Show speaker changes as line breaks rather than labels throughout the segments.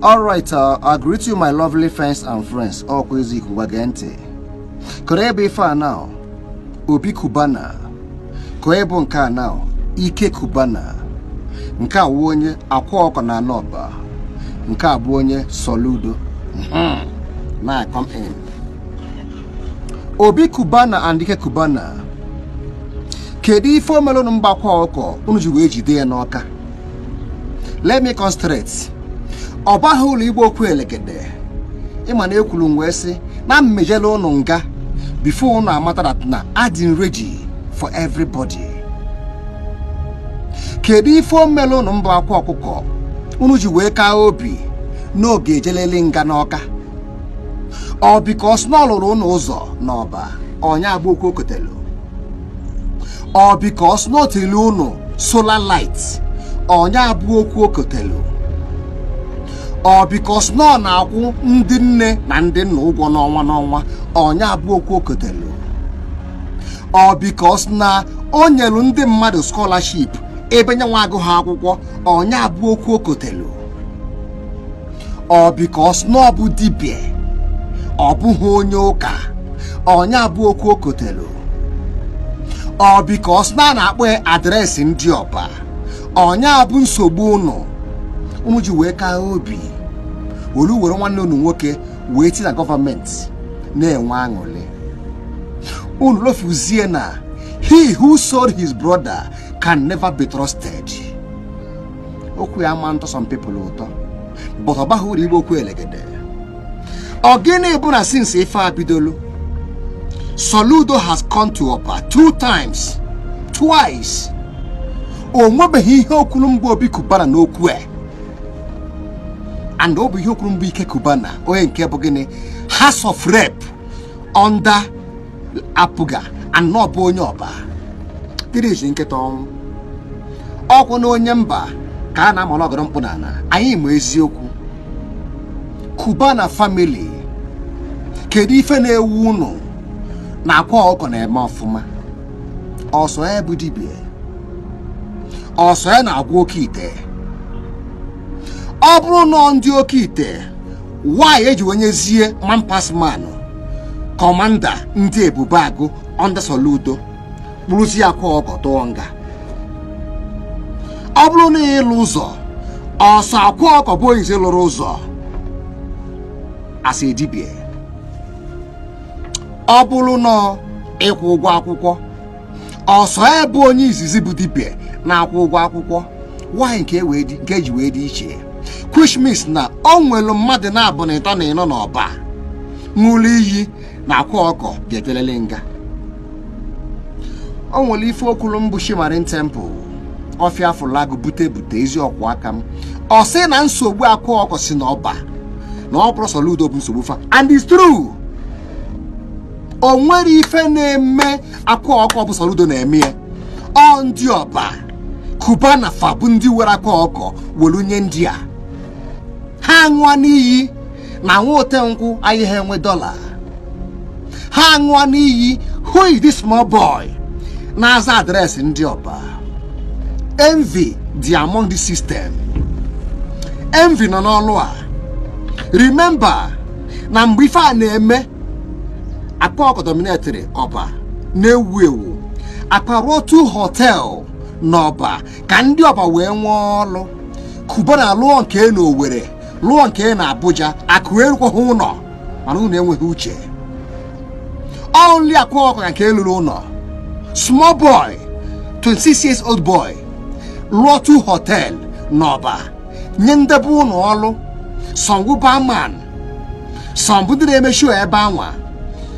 All right, I greet you, my lovely fans and friends. Ọkwa eziokwu, gwa gee ntị. Kọrọ ebe ife a now, Obi Cubana. Kọrọ ebe nke a now, Ike Cubana. Nke a wụ onye Akwa Ọkọ na Anọba. Nke a bụ onye Soludo. Now I come in. Obi Cubana and Ike Cubana. Kedu ife o mere unu mgbakwa ọkọ unu ji wee jide ya n'Ọka? Let me come straight. Ọ baghị ụlọ igbo okwu elegede. Ịma na ekwuru m wee sị na mmejela unu nga before unu amata that na adị ready for everybody. Kedu ife o mere unu mbụ Akwa Ọkụkọ unu ji wee kaa obi n'oge ejelele nga n'Ọka? Ọ because na ọ lụrụ unu ụzọ n'Ọba ọnya agba okwu okotelu? Ọ because na o tiri unu solar light ọnya abụ okwu okotelu? Ọ because na ọ na-akwụ ndị nne na ndị nna ụgwọ n'ọnwa n'ọnwa ọnya abụ okwu okotelu? Ọ because na o nyelu ndị mmadụ scholarship ebe nyanwa agụ ha akwụkwọ ọnya abụ okwu okotelu? Ọ because na ọ bụ dibịa, ọ bụghị onye ụka, ọnya abụ okwu okotelu? Ọ because na a na-akpọ ya address ndị Ọba ọnya abụ nsogbu unu unu ji wee kaa obi olu were nwanne unu nwoke wee ti na gọọmenti na-enwe aṅụrị? Unu lofuzie na he who sold his brother can never be trusted. Okwu ya ama ntọ some people ụtọ, but ọ baghị uru igbo okwu elegede. Ọ gịnị bụ na since ife a bidolu, Soludo has come to Ọba two times, twice, o nwebeghị ihe okwuru mbụ Obi Cubana n'okwu a, and ọ bụ ihe okwuru mbụ Ike Cubana, onye nke bụ gịnị, House of Rep under APGA, and ọ bụ onye Ọba tiri nkịta ọnwụ ọkwụ na onye mba ka a na-amara ọgọdọ mkpụ n'ala. Anyị ma eziokwu. Cubana family, kedu ife na-ewu unu na Akwa Ọkụkọ na-eme ọfụma? Ọsọ ya bụ dibịa, ọsọ ya na-agwa oke ite. Ọ bụrụ nọ ndị oke ite, why eji wenyezie man pass man commander ndị Ebube Agụ under Soludo kpụrụzie Akwa Ọkụkọ tụọ nga? Ọ bụrụ na ịlụ ụzọ, ọsọ Akwa Ọkụkọ bụ onye lụrụ ụzọ asị dibịa? Ọ bụrụ na ịkwụ ụgwọ akwụkwọ, ọsọ ebe onye izizi bụ dibịa na-akwụ ụgwọ akwụkwọ? Why nke nke eji wee dị iche? Which means na o nwere mmadụ na-abụ na ịtọ na ịnọ n'Ọba ṅụrụ iyi na Akwa Ọkọ ga-etelele nga. O nwere ife okwulu mbụ Shimarin Temple ọfịa fụlagụ bute bute ezi ọkwụ aka m. Ọ sị na nsogbu Akwa Ọkọ si n'Ọba na ọ bụrụ Soludo bụ nsogbu fa, and it's true. O nwere ife na-eme Akwa Ọkọ bụ Soludo na-eme ya. Ọ ndị Ọba, Cubana fa bụ ndị were Akwa Ọkọ welu nye ndị a. Ha ṅụọ n'iyi na nwa ote nkwụ anyị ha enwe dọla. Ha ṅụọ n'iyi. Who is this small boy na-aza address ndị Ọba? Envy dị among the system. Envy nọ n'ọlụ a. Remember na mgbe ife a na-eme, Akwa Ọkọ dominatiri Ọba na-ewu ewu. Akpa rụọ two hotel n'Ọba ka ndị Ọba wee nwee ọlụ. Cubana lụọ nke na Owerri, lụọ nke na Abuja. Akụ erukwaghị ụlọ, mana unu enweghị uche. Only Akwa Ọkụkọ ka nke lụrụ ụlọ. Small boy, 26 years old boy, lụọ two hotel n'Ọba nye ndebe ụlọ ọlụ. Some bụ barman, some bụ ndị na-eme show ebe anwa,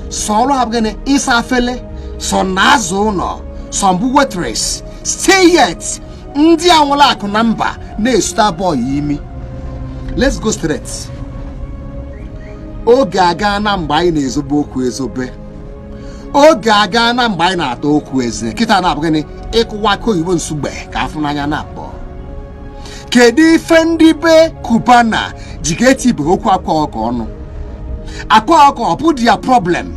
some ọrụ ha bụ gịnị, ịsa afele, some na-azụ ụlọ, some bụ waitress. Still yet ndị a nwere akụ na mba na-esuta boy imi. Let's go straight. Oge aga na mgbe anyị na-ezobe okwu ezobe. Oge aga na mgbe anyị na-ata okwu eze. Kịta na-abụ gịnị, ịkụwa aka oyibo nsugbe ka afụ n'anya na-akpọ. Kedu ife ndị be Cubana ji ga-etibe okwu Akwa Ọkọ ọnụ? Akwa Ọkọ ọ bụ their problem?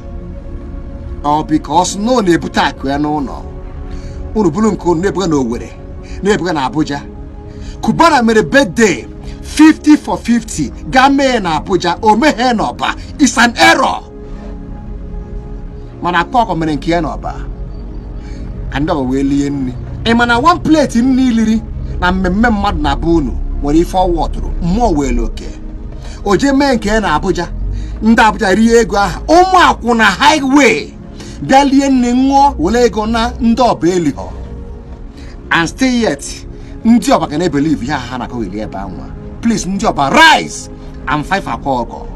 Ọ because na ọ na-ebute akụ ya n'ụlọ unu bụrụ nke unu na-ebuga na Owerri, na-ebuga na Abuja. Cubana mere birthday 50 for 50 gaa mee na Abuja, o meghe n'Ọba. It's an error. Mana Akwa Ọkụkọ mere nke ya n'Ọba ka ndị Ọba wee lie nri. Ị ma na one plate nri liri na mmemme mmadụ na be unu nwere ife ọwụ ọtụrụ mmụọ were oke. O jee mee nke ya na Abuja, ndị Abuja rie ego ahụ. Ụmụ akwụna highway bịa lie nri, ṅụọ, were ego na ndị Ọba elighọ. And still yet ndị Ọba ga na-ebelieve ihe ha na-akọghịli ebe anwa. Please, ndị Ọba, rise and fight for Akwa Ọkụkọ.